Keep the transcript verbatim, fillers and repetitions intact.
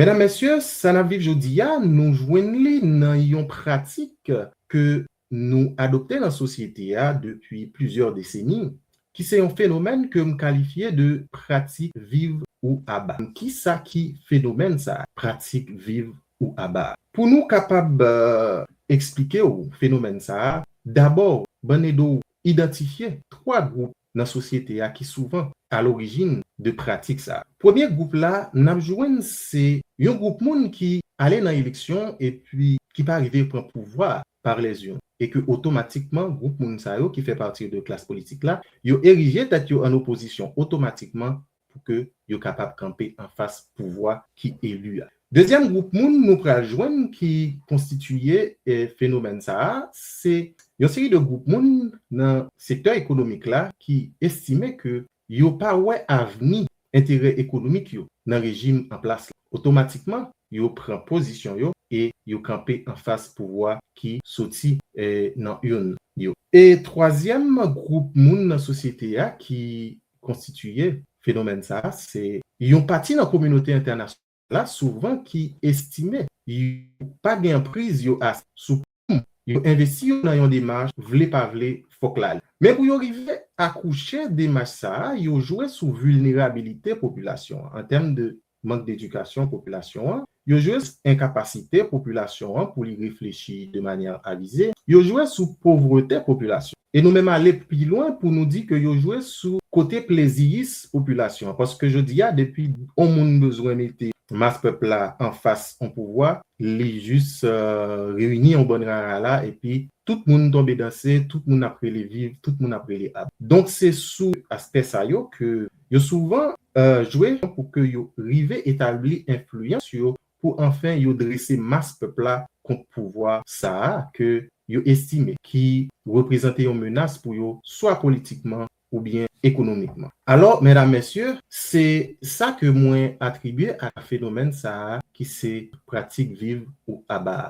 Medam, mesye, sa n ap viv jodi a, nou jwenn li nan yon pratik ke nou adopte nan sosyete a depi plizyè deseni, ki se yon fenomèn ke m kalifye de pratik viv ou aba. Kisa ki fenomèn sa a, pratik viv ou aba? Pou nou kapab, euh, eksplike w fenomèn sa a, dabò, ban n ede w idantifye twa gwoup nan sosyete a ki souvan a lorijin de pratik sa a. Premye gwoup la, n ap jwenn se yon gwoup moun ki ale nan eleksyon epi ki pa rive pran pouvwa a par les urnes, e ke otomatikman gwoup moun sa yo ki fè pati de klas politik la, yo erije tèt yo an opozisyon otomatikman pou ke yo kapab kanpe anfas pouvwa ki eli a. Dezyèm gwoup moun nou pral jwenn ki konstitiye, eh, fenomèn sa a, se yon seri de gwoup moun nan sektè ekonomik la ki estime ke yo pa wè avni enterè ekonomik yo nan rejim an plas la. Otomatikman, yo pran pozisyon yo e yo kanpe anfas pouvwa ki soti, eh, nan urn yo. E twazyèm gwoup moun nan sosyete a ki konstitiye fenomèn sa a, se yon pati nan kominote entènasyonal la souvan ki estime yo pa gen anpriz yo ase sou pouvwa, yo envesti yo nan yon demach, vle pa vle, fòk l ale. Men pou yo rive akouche demach sa a, yo jwe sou vilnerabilite popilasyon an, an tèm de mank dedikasyon popilasyon an, yo jwe sou enkapasite popilasyon an pou li reflechi de manyè avize, yo jwe sou povrete popilasyon. E nou menm ale pi lwen pou nou di ke yo jwe sou kote pleziyis popilasyon an. Paske jodi a, depi yon moun bezwen mete mas pèp la anfas yon pouvwa, li jis, euh, reyini yon bann rara la, epi tout moun tonbe danse, tout moun ap rele viv, tout moun ap rele aba. Donk, se sou aspè sa yo ke yo souvan, euh, jwe pou ke yo rive etabli enfliyans yo pou anfen yo drese mas pèp la kont pouvwa sa a ke yo estime ki reprezante yon menas pou yo, swa politikman oubyen ekonomikman. Alò, medam, mesye, se sa ke mwen atribye a fenomèn sa a ki se pratik viv ou aba a.